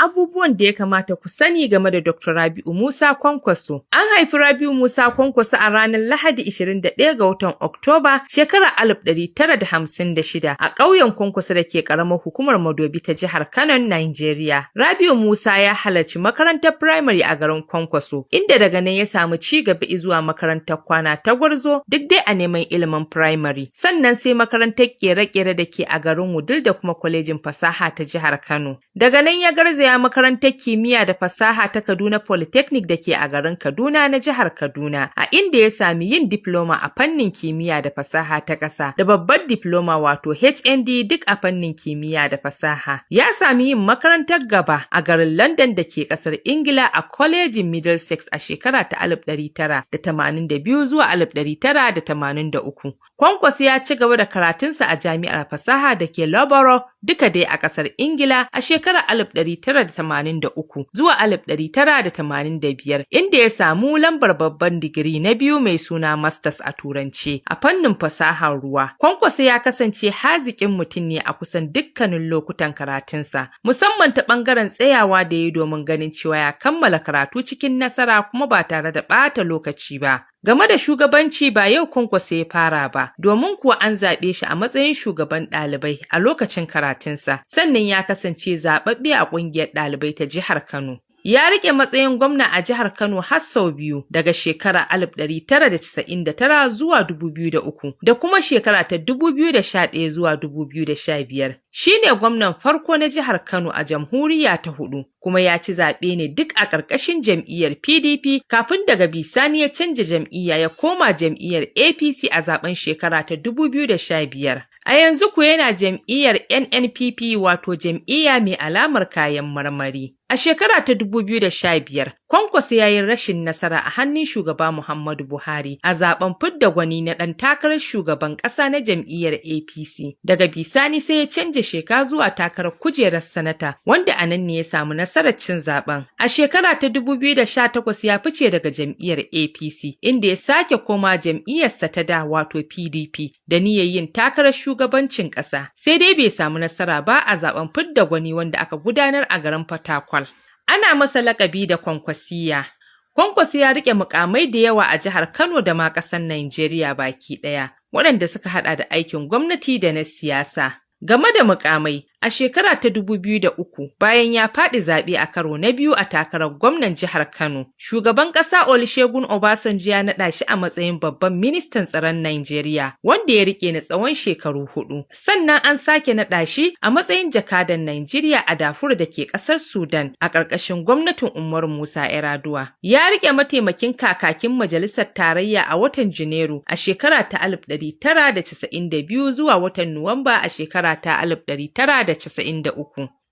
Abubuwan da ya kamata ku sani game da Dr. Rabi'u Musa Kwankwaso. An haifi Rabi'u Musa Kwankwaso a ranar Lahadi 21 ga watan Oktoba shekarar 1956 a ƙauyen Kwankwaso da ke ƙaramar hukumar Madobi ta jihar Kano, Nigeria. Rabi'u Musa ya halarci makarantar firamare a garin Kwankwaso, inda daga nan ya samu ci gaba zuwa makarantar kwana ta Gwarzo, duk dai a neman ilimin firamare. Sannan sai makarantar ƙere-ƙere da ke a garin Wudil da kuma kwalejin fasaha ta jihar Kano. Daga nan ya garzaya makarantar kimiyya da fasaha ta Kaduna Polytechnic da ke a garin Kaduna na jihar Kaduna, a inda ya sami yin diploma a fannin kimiyya da fasaha ta ƙasa da babbar diploma, wato HND, duk a fannin kimiyya da fasaha. Ya sami yin makarantar gaba a garin London da ke ƙasar Ingila a kwalejin Middlesex a shekara ta 1982 zuwa 1983. Kwankwaso ya ci gaba da karatunsa a jami'ar fasaha da ke Loughborough, duka dai a ƙasar Ingila, a shekarar 1983 zuwa 1985, inda ya samu lambar babban digiri na biyu mai suna Masters a Turance a fannin fasahar ruwa. Kwankwaso ya kasance haziƙin mutum ne a kusan dukkanin lokutan karatunsa, musamman ta ɓangaren tsayawa da ya yi domin ganin cewa ya kammala karatu cikin nasara kuma ba tare da ɓata lokaci ba. Game da shugabanci, ba yau Kwankwaso ya fara ba, domin kuwa an zaɓe shi a matsayin shugaban ɗalibai a lokacin karatunsa, sannan ya kasance zaɓaɓɓe a ƙungiyar ɗalibai ta jihar Kano. Ya riƙe matsayin gwamna a jihar Kano har sau biyu, daga shekara 1999 zuwa 2003 da kuma shekara ta 2011 zuwa 2015. Shi ne gwamnan farko na jihar Kano a jamhuriya ta hudu, kuma ya ci zaɓe ne duk a ƙarƙashin jam'iyyar PDP kafin daga bisani ya canja jam'iyya ya koma jam'iyyar APC a zaben shekara ta 2015. A yanzu kuwa yana jam'iyyar NNPP, wato jam'iyya mai alamar kayan marmari. A shekara ta 2015, Kwankwaso ya yi rashin nasara a hannun shugaba Muhammadu Buhari a zaben fidda gwani na ɗan takarar shugaban ƙasa na jam'iyyar APC. Daga bisani sai ya canja sheka zuwa takarar kujerar sanata, wanda a nan ne ya samu nasarar cin zaben. A shekara ta 2018 ya fice daga jam'iyyar APC, inda ya sake koma jam'iyyarsa ta da, wato PDP, da niyyar yin takarar shugabancin ƙasa. Sai dai bai samu nasara ba a zaben fidda gwani wanda aka gudanar a garin Fatakwal. Ana masa lakabi da Kwankwasiyya. Kwankwaso ya riƙe mukamai da yawa a jihar Kano da ma ƙasar Najeriya baki ɗaya, waɗanda suka haɗa da aikin gwamnati da na siyasa. Game da mukamai, a shekara ta 2003, bayan ya faɗi zaɓe a karo na biyu a takarar gwamnan jihar Kano, shugaban ƙasa Olusegun Obasanjo ya naɗa shi a matsayin babban ministan tsaron Najeriya, wanda ya riƙe na tsawon shekaru 4. Sannan an sake naɗa shi a matsayin jakadan Najeriya a Darfur da ke ƙasar Sudan a ƙarƙashin gwamnatin Umaru Musa Yar'Adua. Ya riƙe mataimakin kakakin majalisar tarayya a watan Janairu a shekara ta 1992 zuwa watan Nuwamba a shekara ta 1993.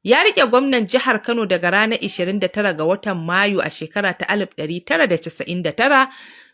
Ya riƙe gwamnan jihar Kano daga ranar 29 ga watan Mayu a shekara ta 1999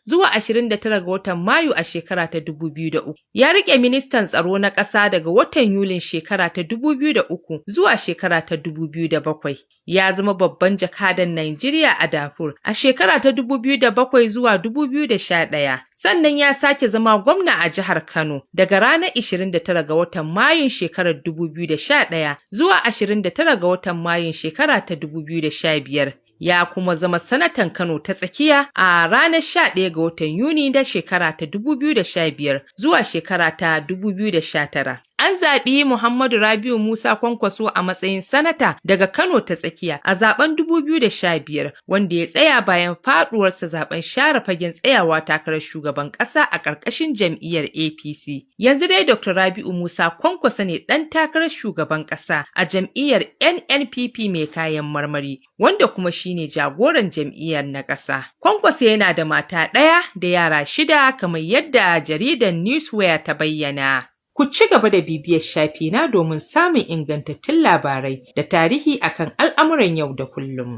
zuwa 29 ga watan Mayu a shekara ta 2003. Ya riƙe ministan tsaro na ƙasa daga watan Yulin shekara ta 2003 zuwa shekara ta 2007. Ya zama babban jakadan Najeriya a Darfur a shekara ta 2007 zuwa 2011. Sannan ya sake zama gwamna a jihar Kano daga ranar 29 ga watan Mayun shekarar 2011 zuwa 29 ga watan Mayun shekara ta 2015. Ya kuma zama sanatan Kano ta tsakiya a ranar 11 ga watan Yuni da shekara ta 2015 zuwa shekara ta 2019. An zaɓi Muhammadu Rabiu Musa Kwankwaso a matsayin sanata daga Kano ta tsakiya a zaben 2015, wanda ya tsaya bayan faɗuwarsa zaben share fagen tsayawa takarar shugaban ƙasa a ƙarƙashin jam'iyyar APC. Yanzu dai Dr. Rabiu Musa Kwankwaso ne ɗan takarar shugaban ƙasa a jam'iyyar NNPP mai kayan marmari, wanda kuma shine jagoran jam'iyyar na ƙasa. Kwankwaso yana da mata ɗaya da yara shida, kamar yadda jaridar Newsweek ta bayyana. Ku ci gaba da bibiyar shafina domin samun ingantattun labarai da tarihi akan al'amuran yau da kullum.